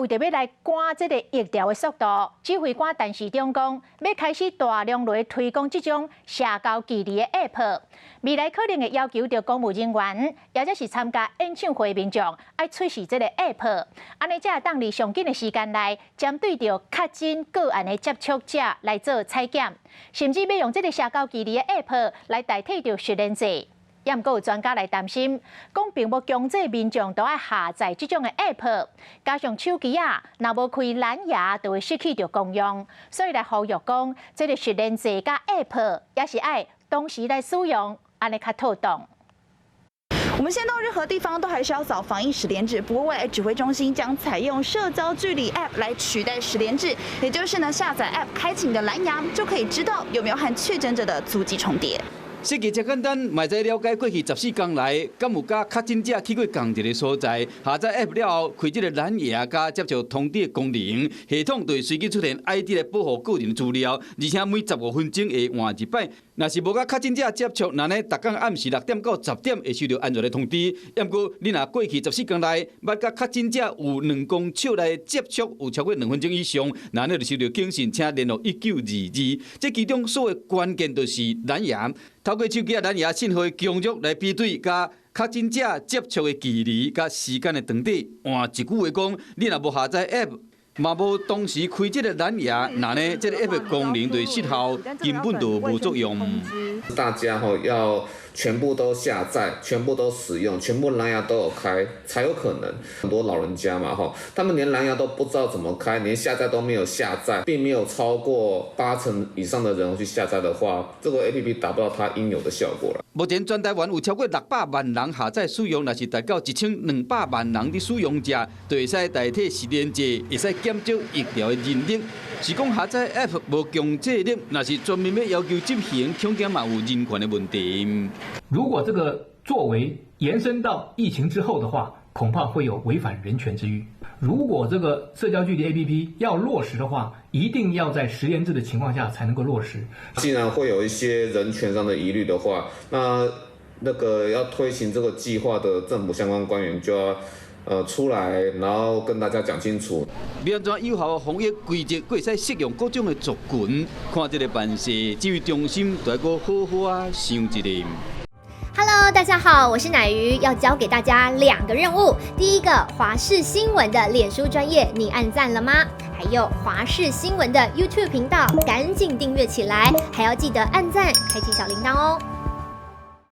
為著欲來趕這個疫調的速度，指揮官陳時中講，欲開始大量來推廣這種社交距離的 App。未來可能會要求著公務人員，抑或是參加演唱會民眾，愛出示這個 App，按呢才會當佇上緊的時間內，針對著確診個案的接觸者來做採檢，甚至欲用這個社交距離的 App 來代替著實聯制。也毋過有專家來擔心，講並無強制民眾都愛下載這種的 App，加上手機仔，若無開藍牙，就會失去著功用，所以來呼籲講，這個實聯制佮 App 也是愛同時來使用，按呢較妥當。我們現在到任何地方都還是要掃防疫實聯制，不過未來指揮中心將採用社交距離 App 來取代實聯制，也就是呢下載 App 開啟你的藍牙，就可以知道有沒有和確診者的足跡重疊。設計真簡單，嘛會使了解過去14天來，敢有佮確診者去過仝一个所在。下載 App 了後，開這个藍牙佮接觸通知的功能，系統就會隨機出現 ID 來保護個人資料，而且每15分鐘會換一擺。若是無佮確診者接觸，那呢，逐工暗時6點到10點會收到安全的通知。毋過，你若過去14天內捌佮確診者有2公尺來接觸，有超過2分鐘以上，那呢就收到警訊，請聯絡1922。這其中所謂關鍵就是藍牙。透過手機仔藍牙信號的強弱來比對，佮確診者接觸的距離佮時間的長短。換一句話講，你若無下載 App，嘛無同時開這个藍牙，那呢，這个 App 的功能就會失效，根本就無作用。大家吼要全部都下載，全部都使用，全部藍牙都有開，才有可能。很多老人家嘛吼，他們連藍牙都不知道怎麼開，連下載都沒有下載，並沒有超過八成以上的人去下載的話，這個 APP 達不到它應有的效果了。目前全台灣有超過600萬人下載使用，若是達到1200萬人的使用者，就會使代替實聯制，會使減少疫調的人力。是講下載 App 無強制力，若是全面欲要求執行，恐驚嘛有人權的問題。如果這個作為延伸到疫情之後的話，恐怕會有違反人權之虞。如果這個社交距離 APP 要落實的話，一定要在實聯制的情況下才能夠落實。既然會有一些人權上的疑慮的話，那個要推行這個計劃的政府相關官員就要出來，然後跟大家講清楚。欲按怎有效的防疫規則，閣會使適用各種的族群，看這个辦事指揮中心，就愛閣好好仔想一下。 Hello，大家好，我是乃瑜，要交給大家兩個任務。第一個，華視新聞的臉書專頁，你按讚了嗎？還有華視新聞的 YouTube 頻道，趕緊訂閱起來，還要記得按讚，開啟小鈴鐺哦。